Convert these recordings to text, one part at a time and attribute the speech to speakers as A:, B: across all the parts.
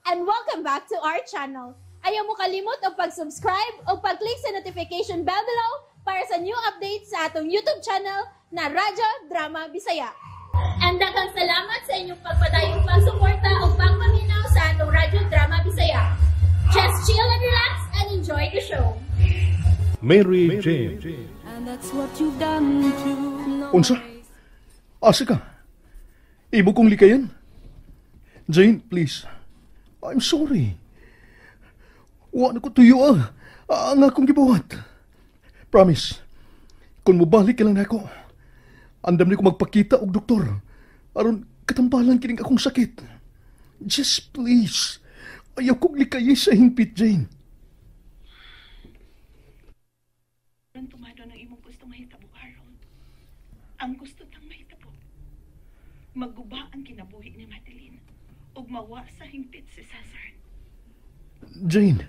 A: And welcome back to our channel. Ayaw mo kalimot og pag-subscribe o pag-click sa notification bell below para sa new updates sa atong YouTube channel na Radyo Drama Bisaya. And daghang salamat sa inyong pagpadayong pagsuporta o pagpaminaw sa atong Radyo Drama Bisaya. Just chill and relax and enjoy the show.
B: Mary Jane.
C: And that's what you've done to
D: Unsa? Asa ka? Imo kong likayan? Jane, please. I'm sorry. Wa na ko tuyo ang akong gibuhat. Promise. Kung mobalik ka lang nako, andam ni ko magpakita og doktor. Aron katambalan kining akong sakit. Just please. Ayaw kong likayi sa hingpit, Jane.
E: Ang tumado ng imong gusto mahitabo, Harold. Ang gusto tang mahitabo. Maguba ang kinabuhi ni Madeline ug mawa sa hingpit si Cesar.
D: Jane,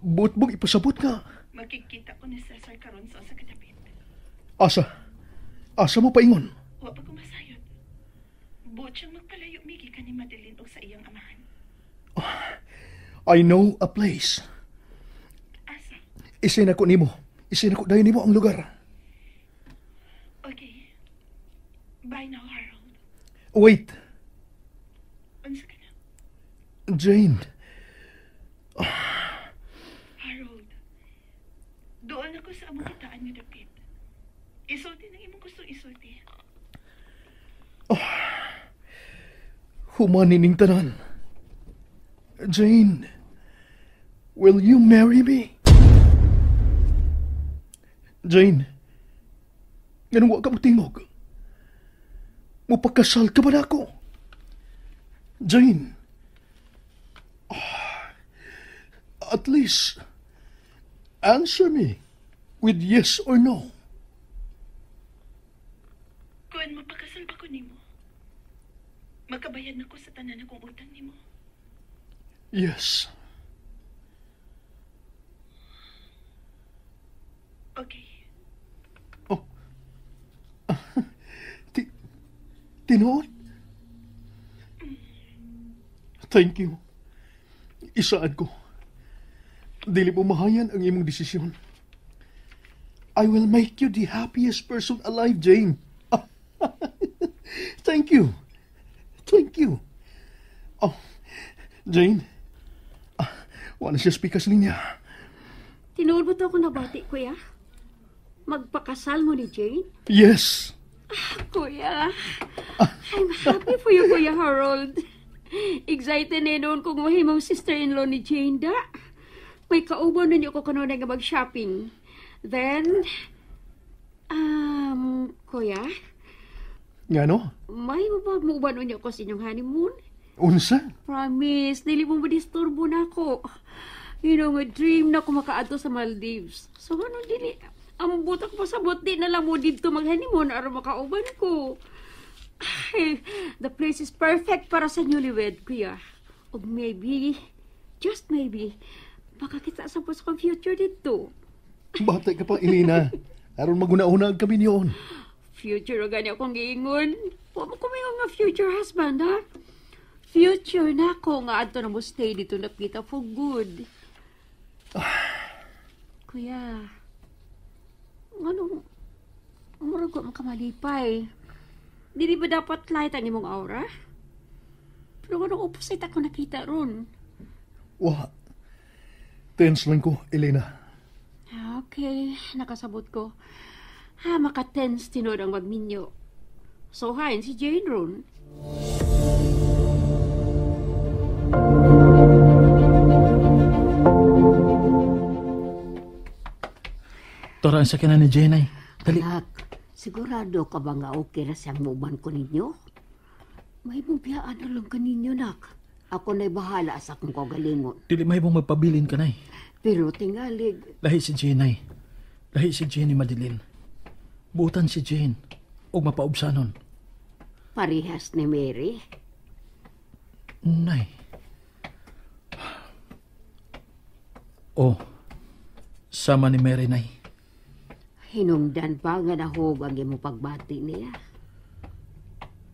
D: buot mong ipasabot nga.
E: Makikita ko ni Cesar karon sa usa ka dapit.
D: Asa? Asa mo paingon?
E: Wa pa ko masayod. Buot siyang magpalayo migi ka ni Madeline og sa iyang amahan.
D: I know a place.
E: Asa?
D: Isin ako nimo. Isin ako dayon nimo ang lugar.
E: Okay. Bye now, Harold.
D: Wait,
E: Unsa ka na?
D: Jane.
E: Harold. Doon ako sa among kitaan nga dapit. Isulti ng imong gustong isulti.
D: Humanining tanan. Jane, will you marry me? Jane, ganun wa ka motingog. Mupakasal ka ba nako? Jane, at least answer me with yes or no.
E: Kuan, mapakasal ba ko nimo? Makabayad na ko sa tanan akong utang nimo.
D: Yes.
E: Okay.
D: Oh. Tinuod? Thank you. Isaad ko. Dili mo mahayan ang imong desisyon. I will make you the happiest person alive, Jane. Thank you. Thank you. Oh, Jane. Wala siya speaker sa linya.
F: Tinuod ba to ako nabati, kuya? Magpakasal mo ni Jane?
D: Yes.
F: Kuya, I'm happy for you, Kuya Harold. Excited na noon kung mahimong sister-in-law ni Jane, da. May kauban na niyo ko kanunay nga mag-shopping. Then, Kuya,
D: Nga no?
F: may mabag mo uban niyo ko sa inyong honeymoon?
D: Unsa?
F: Promise, dili mo madisturbo na ako. You know, nga dream na ko makaadto sa Maldives. So, ano, dili, ang butak pa sa di na lang mo dito mag-honeymoon aron makauban ko. Ay, the place is perfect para sa newlywed, kuya. O maybe, just maybe, makakita sa po sa akong future dito.
D: Bata ka pa, Elena. Aron maguna-una ang kami niyon.
F: Future o gani akong giingon. Wa mo kumingon nga future husband, ha? Future na ako nga adto na mo stay dito napita for good. Kuya, ano, murag wa makamalipay. Dili ba dapat light ang imong aura? Pero anong opposite ako nakita ron?
D: Wa. Tense lang ko, Elena.
F: Okay, nakasabot ko. Ha, maka-tense tinuod ang magminyo. So, hain si Jane ron.
G: Tora ang sakyanan ni Jane ay. Dali.
H: Anak, sigurado ka ba nga okay na siyang muban ko ninyo? May bubiyaan na lang kaninyo, nak. Ako na'y bahala sa akong kagalingon.
G: Dili mahimong magpabilin ka, nay.
H: Pero tingalig,
G: Lahi si Jane ay. Lahi si Jane ni Madeline. Buutan si Jane. Og mapaubsanon.
H: Parehas ni Mary.
G: Nay. Oh. Sama ni Mary, nay.
H: Hinungdan pa nga nahog ang imong pagbati niya.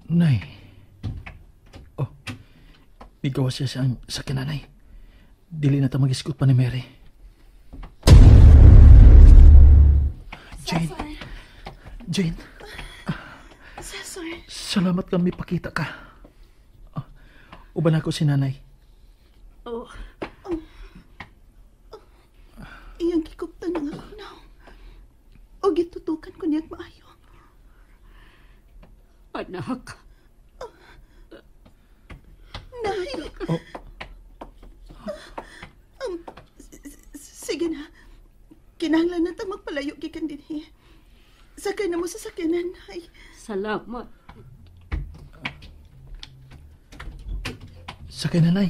G: Nay. Oh. Nigawa siya sa kinanay. Dili na ta mag-iskot pa ni Mary. Jane.
E: Cesar.
G: Jane.
E: Cesar.
G: Salamat kang may pakita ka. Uban ako si nanay.
F: Oh.
E: Iyang gikuptan ang ako now. O gitutukan ko niya maayo.
F: Anak.
E: Nay.
G: Oh.
E: Sige na. Kinahanglan na tang magpalayo gikan dinhi. Sakay na mo sa sakyanan, Nay.
F: Salamat.
G: Sakay na, Nay.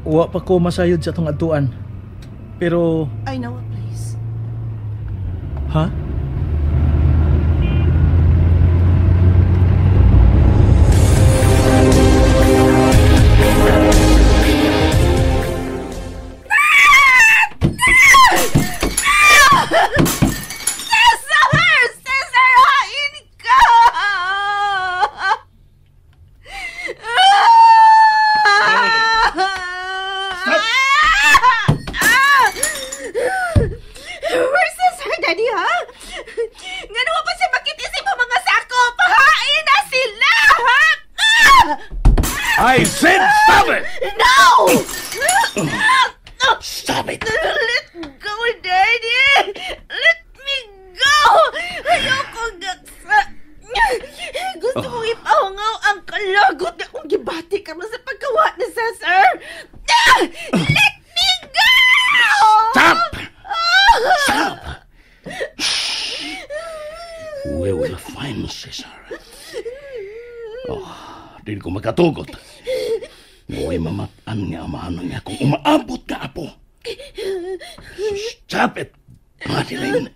G: Wa pa ko masayod sa atong adtuan. Pero
E: I know a place.
G: Ha?
E: Cesar! Cesar! Hain ka!
D: Stop!
E: Where's Cesar, Daddy, ha? Ngano pa siya makitisip ang mga sako? Pahain na sila, ha?
D: I said stop it!
E: No!
D: Stop it!
E: Let go, Daddy! Let me go! Ayoko gaksa! Gusto kong ipahungaw ang kalagot na akong gibati karon sa pagkawa ni Cesar! Let me go!
D: Stop! Stop! We will find Cesar. Oh, di ko makatugot. Ngoy mamatan nga amahan nga kung umaabot ka, apo. Stop it, Madeline.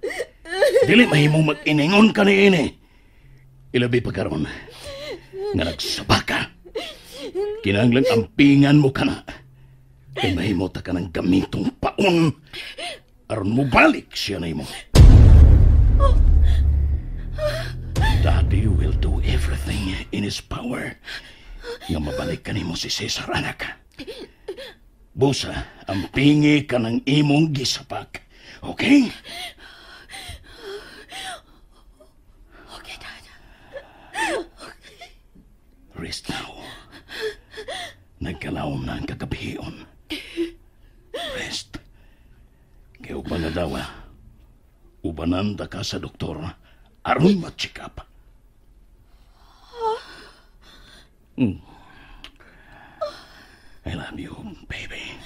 D: Dili mahimong mag-iningon ka ni ini. Ilabi pa karon nga nagsaba ka. Kinahanglan ampingan mo ka na. Kay mahimo ta ka ng gamitong paon. Aron mo balik siya na imo. Daddy will do everything in his power nga mabalik ka nimo si Cesar, anak. Busa, ampingi ka ng imong gisapak. Okay?
E: Okay, Dad.
D: Okay. Rest now. Nagkalawom na ang kagabihion. Rest. Kaya uban na daw, ubanan da ka sa doktor aron ma-check up. Mm. I love you, baby.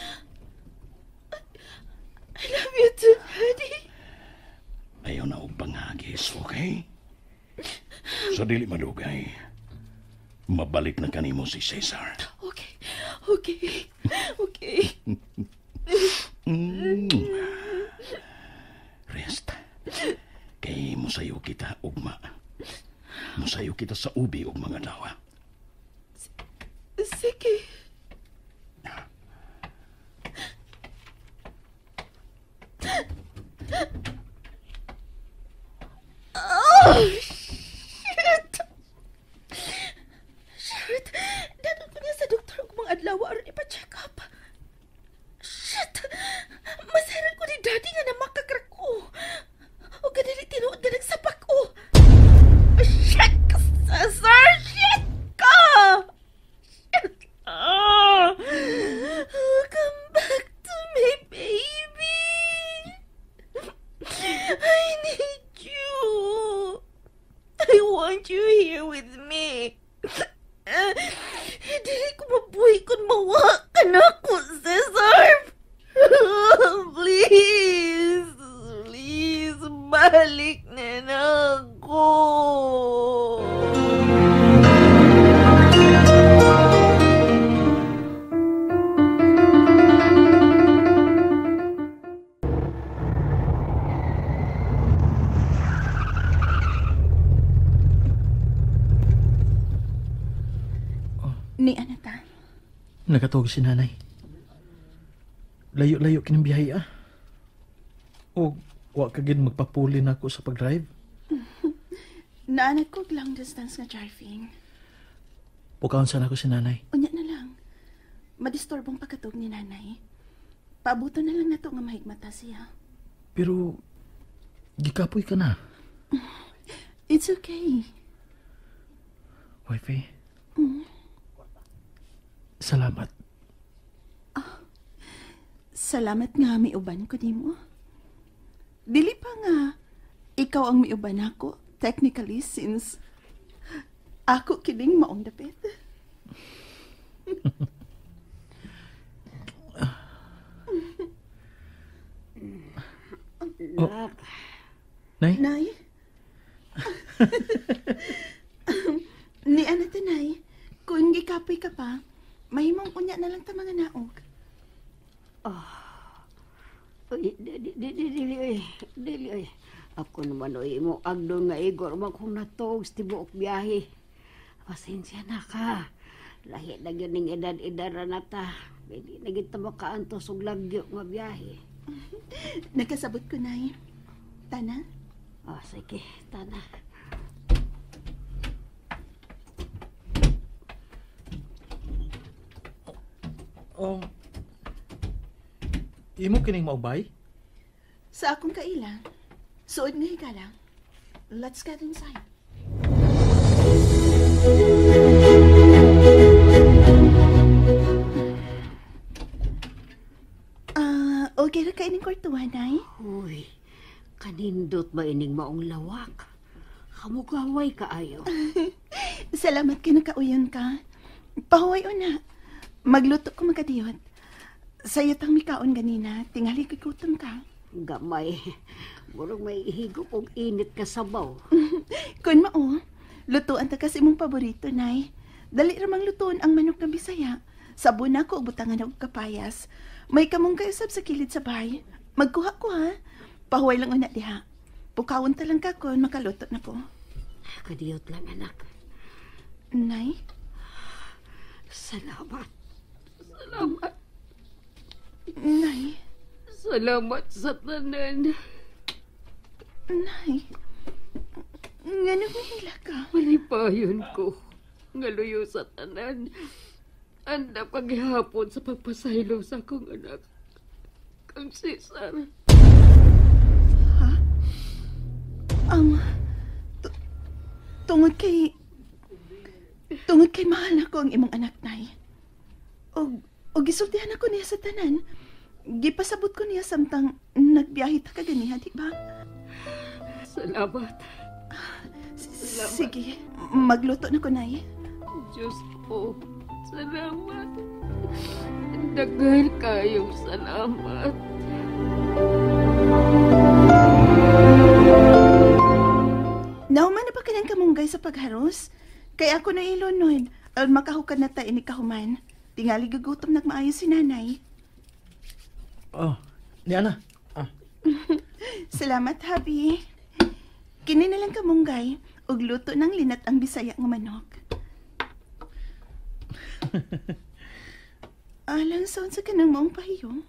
E: I love you too, Daddy.
D: Ayaw na og panghagis, okay? Sa dili malugay, mabalik na kanimo si Cesar.
E: Okay, okay, okay.
D: Rest. Kay musayo kita ugma. Musayo kita sa ubi og mga dawa.
E: Sige. Oh, shit! Shit! Danon ko niya sa doktor og mga adlaw aron ipa-check up. Shit! Masaran ko ni Daddy nga namakakrak ko. O ganili tinuod nga nagsapak ko. Shit ka, Cesar! Shit ka! Shit! Oh, come back to me, baby! I need you! I want you here with me. Dili ko mabuhi kung mawa ka na ako, Cesar. Please, please, balik na ako. Ni Anata.
G: Nakatog si nanay. Layo-layo kining biyahe ah. O wa ka gid magpapuli na ako sa pag-drive.
E: Naanad ko long distance nga driving.
G: Pukaon sana ko si nanay.
E: Unya na lang. Madisturbong pagkatog ni nanay. Paabuto na lang nato nga mahigmata siya.
G: Pero gikapoy ka na.
E: It's okay.
G: Wifey. Salamat.
E: Salamat nga miuban ko nimo. Dili pa nga ikaw ang miuban ako technically since ako kining maong dapit.
H: Nak.
G: Nay?
E: Nay? Ni ana ta, Nay. Kung gikapoy ka pa, mahimong unya na lang ta mga naog.
H: Uy, dili, dili, ay. Ako naman, oy, mo agdon nga igor man kung natuog sa tibuok biyahe. Pasensya na ka. Lahi na gyud ning edad-edad na ta. Dili na gyud ta makaantos og lagyo nga biyahe.
E: Nakasabot ko, Nay. Tana?
H: Oh, sige, tana.
G: Oh. Imo kining maubay?
E: Sa akong kaila. Suod nga higala. Let's get inside. Okay ra kay ning kwartuhan, Nay?
H: Uy, kanindot ba ining maong lawak? Kamugaway kaayo.
E: Salamat kay nakauyon ka. Pahuway una. Magluto ko magkadiyot. Sayo tang mikaon ganina, tingali ko'y gutom ka.
H: Gamay, murag may higop og init ka sabaw.
E: Kun mao, lutuan ta kasi mong paborito, Nay. Dali ramang lutuon ang manok na Bisaya. Sabon na ko og butangan og kapayas. May kamong kausap sa kilid sa bahay. Magkuha ko ha. Pahuway lang una diha. Pukawon ta lang ka kun makaluto na ko.
H: Kadiyot lang, anak.
E: Nay?
H: Salamat. Salamat.
E: Nay?
F: Salamat sa tanan.
E: Nay? Nganong nahila ka?
F: Malipayon ko. Ngaluyo sa tanan. Andam kagihapon sa pagpasaylo sa akong anak. Kang Cesar.
E: Ha? Tungod kay mahal ako ang imong anak, Nay. O gisultihan ako niya sa tanan. Gipasabot ko niya samtang nagbiyahe ta kaganiha, di ba?
F: Salamat. Salamat.
E: Sige, magluto na ko, Nay.
F: Diyos ko, salamat. Daghan kayong salamat.
E: Nauman na ba ka ng kamunggay sa pagharos? Kaya ako na ilunod. Makahukad na tayo ni kahuman. Tingali gagutom nagmaayos si nanay.
G: Oh, ni Ana. Ah.
E: Salamat, habi. Kini na lang kamunggay ug luto ng linat ang Bisaya nga manok. Alang sound sa kanang maong pahiyo.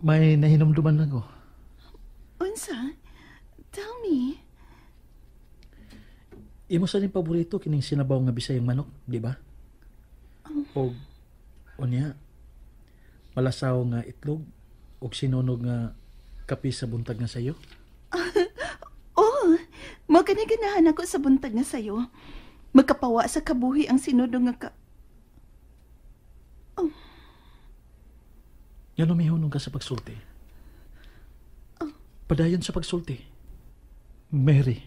G: May nahinumduman lang ko.
E: Unsa? Tell me.
G: Imo sa ning paborito kining sinabaw nga Bisayang manok, di ba? Oh. Og unya malasaw nga itlog og sinunog nga kape sa buntag nga sayo.
E: Oh, mao kani ganahan ako sa buntag nga sayo. Magkapawa sa kabuhi ang sinunog nga Oh.
G: Ngano mihunong ka sa pagsulti? Oh. Padayon sa pagsulti. Mary.